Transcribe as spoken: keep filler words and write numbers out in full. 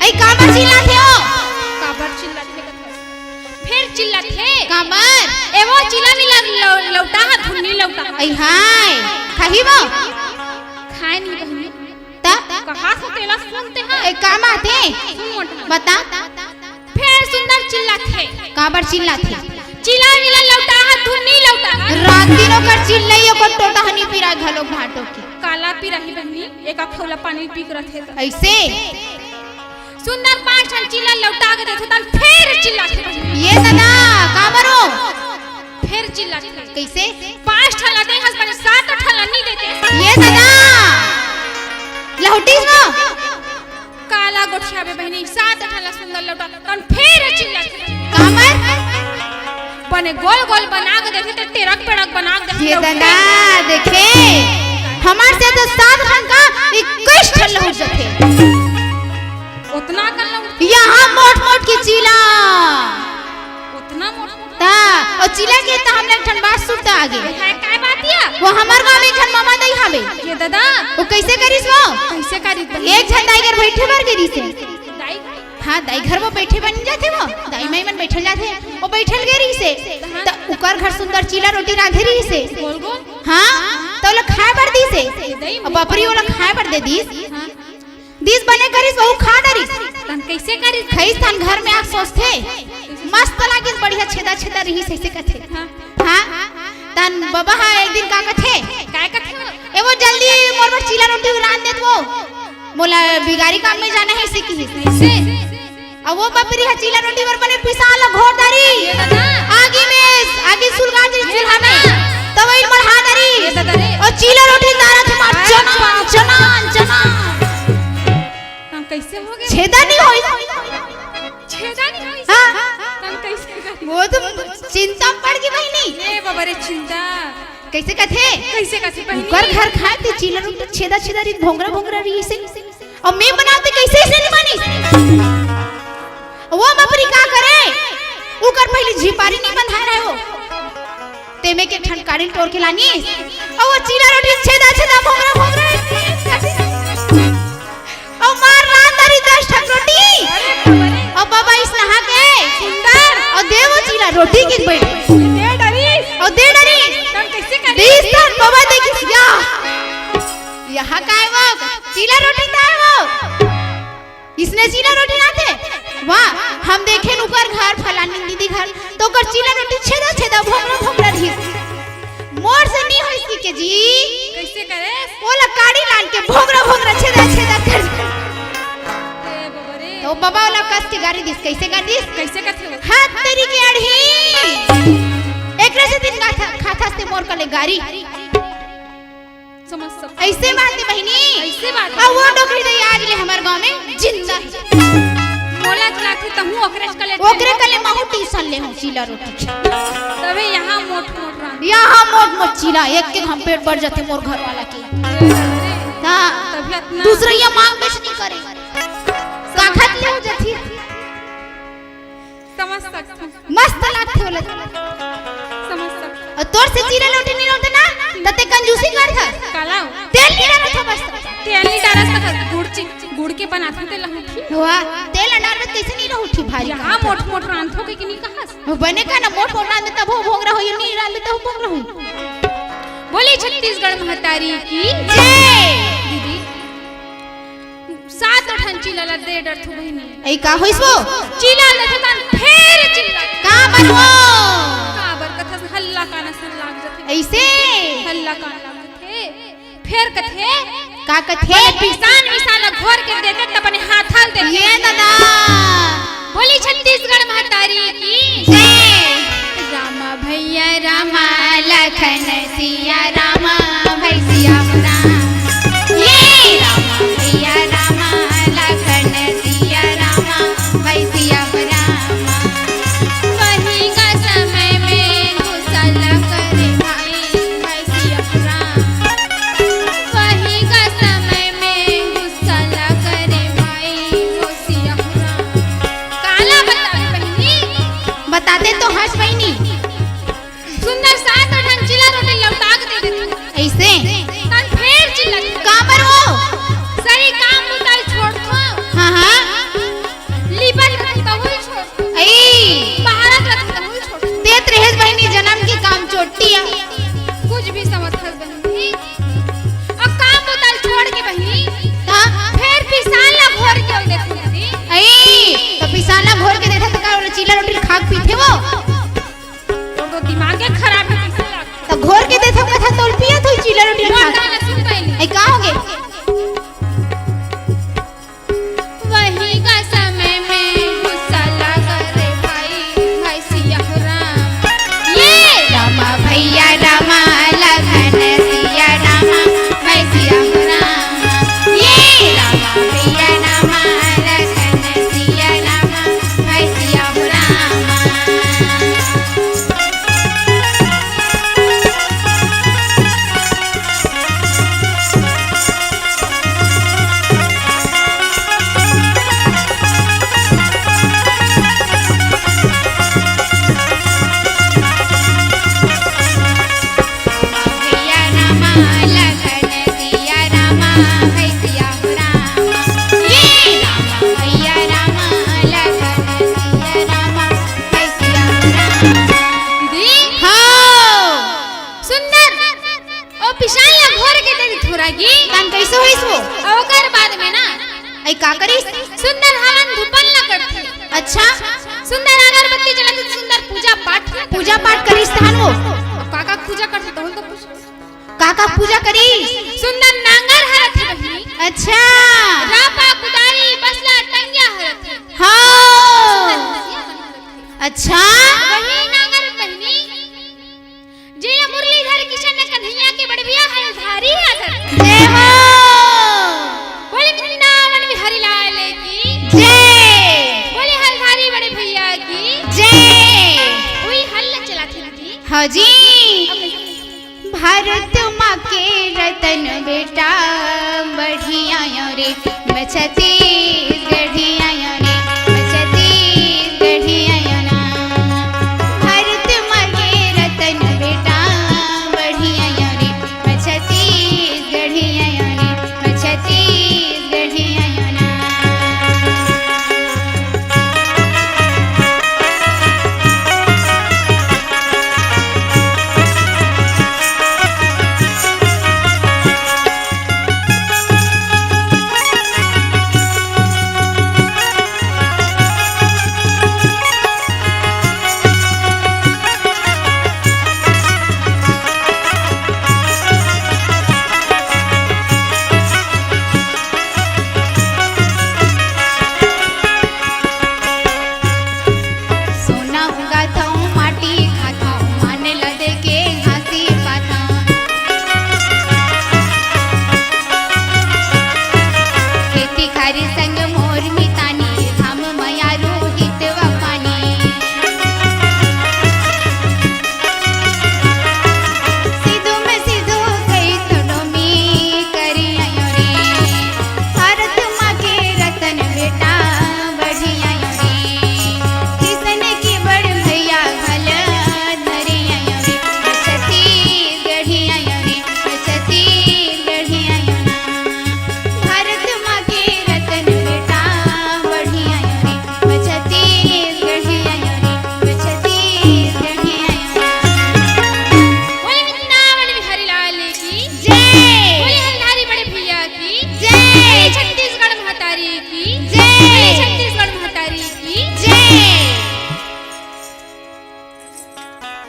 अई काबर चिल्लाथे ओ? काबर चिल्लाथे कथस? फेर चिल्लाथे। काबर? ए वो चिला मिला लौ-, लौटा हा, धुन्नी लौटा हा। अई हाय, खाही वो? खाए नहीं बहिनी। त? कहा सो तेला सुनते हैं। ए, का बात हे? सुन मोटा। बता। फेर सुंदर चिल्लाथे। काबर चिल्लाथे? चिला मिला लौटा हा, धुन्नी लौटा हा। रात दिन ओकर चिल्लई, ओकर टोटा हनी पिरा घलो भाटो के। काला पिराही बहिनी, एक अखौला पानी पी के रथे त। अइसे? सुंदर पांच ठन चिल्ला लौटा के देथे, तन फेर चिल्लाथे बहिनी। ये दादा, काबर ओ? फेर चिल्लाथे। कइसे? पांच ठन ला दे हस बने, सात ठन ला नी देते। ये दादा, लहुटिस न? काला गोठियाबे बहिनी, सात ठन ला सुंदर लौटा, तन फेर चिल्लाथे। काबर? बने गोल गोल बना के देथे, ते टेरक पेड़क बना के देथे, ये लौटा। दादा, देखे, हमर से तो सात ठन का इक्कीस ठन लहुट जाथे। ओतना कन लहुट? यहाँ मोट मोट के चिला। ओतना मोट मोट? ता, ओ चिला के त हमला एक ठन बात सुरता आगे। हाय, काय बात या? वो हमर गाँव में एक झन मामा दाई हावे। ये दादा। वो कइसे करिस वो? कइसे करिस बहिनी? एक झन दाई घर बइठे बर गे रिहिसे। दाई? हाँ, दाई घर वो बइठे बर नी जाथे वो। दाई माई मन बइठल जाथे। वो बइठल गे रिहिसे। हाँ। त उकर घर सुंदर चिला रोटी रांधे रिहिसे। गोल गोल? हाँ, त ओला खाए बर दिसे। दाई अब बपरी ओला खाए बर दे दिस। हाँ। दिस बने करिस, वहू खा डरिस। तन कइसे करिस? खइस तन घर में आके सोचथे, मस्त लागिस, बढ़िया छेदा छेदा रिहिस, अइसे कथे। हाँ। हाँ, तन बबा हा एक दिन का कथे? काय कथे? ए वो जल्दी मोर बर चिला रोटी रांध देत वो, मोला बिगारी काम में जाना हे, अइसे किहिस। अइसे? अब वो बपरी हा चिला रोटी बर बने पिसान ला घोर डारिस। ये दादा। आगी में, आगी सुलगा डारिस ये चूल्हा में। दादा। तवई मढ़ा डारिस। ये दादा रे। अउ चिला रोटी डारत हे मार, अरे चना, बाप। चना, चना। हाँ, कइसे हो गे? छेदा नी होइस। छेदा नी होइस? हाँ। तन कइसे करिस? वो तो चिंता पड़ गे बहिनी। ए बाबा रे, चिंता। कइसे कथे? कइसे कथे बहिनी? उकर घर खाए ते चिला रोटी छेदा छेदा रिहिस, भोंगरा भोंगरा रिहिसे। अउ मैं बनाते कइसे अइसने नी मानिस? वो बपरी का करे? उकर पहिली झिपारी नी बंधाए रहे हो। तेमे के ठन काड़ी ल टोर के लानिस। अउ वो चिला रोटी छेदा छेदा भोंगरा भोंगरा। अउ मार रांध डारिस दस ठन रोटी। अउ बबा अइसनहा के। सुंदर। अउ दे वो चिला रोटी के बइठ। दे डारिस। अउ दे डारिस। तन कइसे करिस? दिस तन बबा देखिस या। यहाँ काय वो? चिला रोटी काय वो? इसने चिला रोटी आथे? वाह, हम देखेन उकर घर, फलानी दीदी घर, त ओकर चिला रोटी छेदा छेदा, भोंगरा भोंगरा रिहिस। मोर से नी होइस के जी। कइसे करे? ओला काड़ी लान के भोंगरा भोंगरा, छेदा छेदा कर। ए बाबा रे। त बबा ओला कस के गारी दिस। कइसे गारी दिस? कइसे कथे? हाथ तेरी के अड़ही। एकरे से दिन खाथा, खाथस ते मोर कले गारी। समझ सकथंव। अइसे बात हे बहिनी। अइसे बात हे। अउ वो डोकरी दाई आज ले हमर गाँव में जिंदा हे। मोला लागथे तहूँ ओकरे कले ओकरे कले महूँ tuition ले हूँ चिला रोटी। तभे यहाँ मोट मोट रांध। यहाँ मोट मोट चिला, एक के हम पेट भर जाथे मोर घर वाला के। हाँ। तभी अतना दूसरा ये मांग बेच नहीं करे। का खात ले हो जाथी। समझ सकथंव। मस्त लागथे ओला। समझ सकथंव। अउ तोर से चिला रोटी नइ होथे ना, त तें कंजूसी करथस। काला? तेल नइ डारथस बस। तेल नइ डारथस त गुड़ चि-, गुड़ के बनाथंव तेला होथे। वाह, तेल नइ डारबे त कइसे नइ होथे भारी? यहाँ मोट मोट रांधथंव कहिके नइ कहस। बने का ना मोट मोट रांधबे तभो भोंगरा होही, नइ रांधबे तभो भोंगरा होही। बोली छत्तीसगढ़ महतारी की जय। दीदी, सात ठन चिला ला दे डरथंव बहिनी। ए, का होइस वो? चिला लेथे तन फेर चिला। काबर वो? काबर कथस हल्ला कान असन लाग जाथे। अइसे? हल्ला कान लाग जाथे। फेर कथे? का कथे? बने पिसान मिसान ला घोर के देते त बने हाथ हल देते। ये दादा। बोली छत्तीसगढ़ महतारी की जय। रामा भैया रामा लखन सिया रामा भैसिया राम। ये रामा भैया रामा लखन सिया रामा भैसिया राम। वही का समय में गुस्सा लगा रे भाई भैसिया राम। वही का समय में गुस्सा लगा रे भाई भैसिया राम। काला बतावे बहिनी? बताते तो हस बहिनी। सुंदर सात ठन चिला रोटी लौटा के दे देथे। अइसे? तन फेर चिल्ला। काबर वो? सरी काम बुता ल छोड़थंव। हाँ, हाँ। ए, का करिस? सुंदर हवन धूपन ला करथे। अच्छा। सुंदर अगरबत्ती जलाथे, सुंदर पूजा पाठ ला करथे। पूजा पाठ करिस तहन वो? अब का का पूजा करथे तहन तो पूछ। का का पूजा करिस? सुंदर नांगर हरथे बहिनी। अच्छा। रापा कुदारी बसला टंगिया हरथे। हाँ। सुंदर नदिया मन हरथे। अच्छा। वही नांगर बहिनी जे मुरलीधर किशन कन्हैया के बड़बिया हलधारी आदर। जय हो। बोले वृंदावन बिहारी लाल की। जय। बोले हलधारी बड़े भैया की। जय। वही हल चलाथे दीदी। हाँ जी। अब भारत माँ के रतन बेटा बढ़िया रे मचते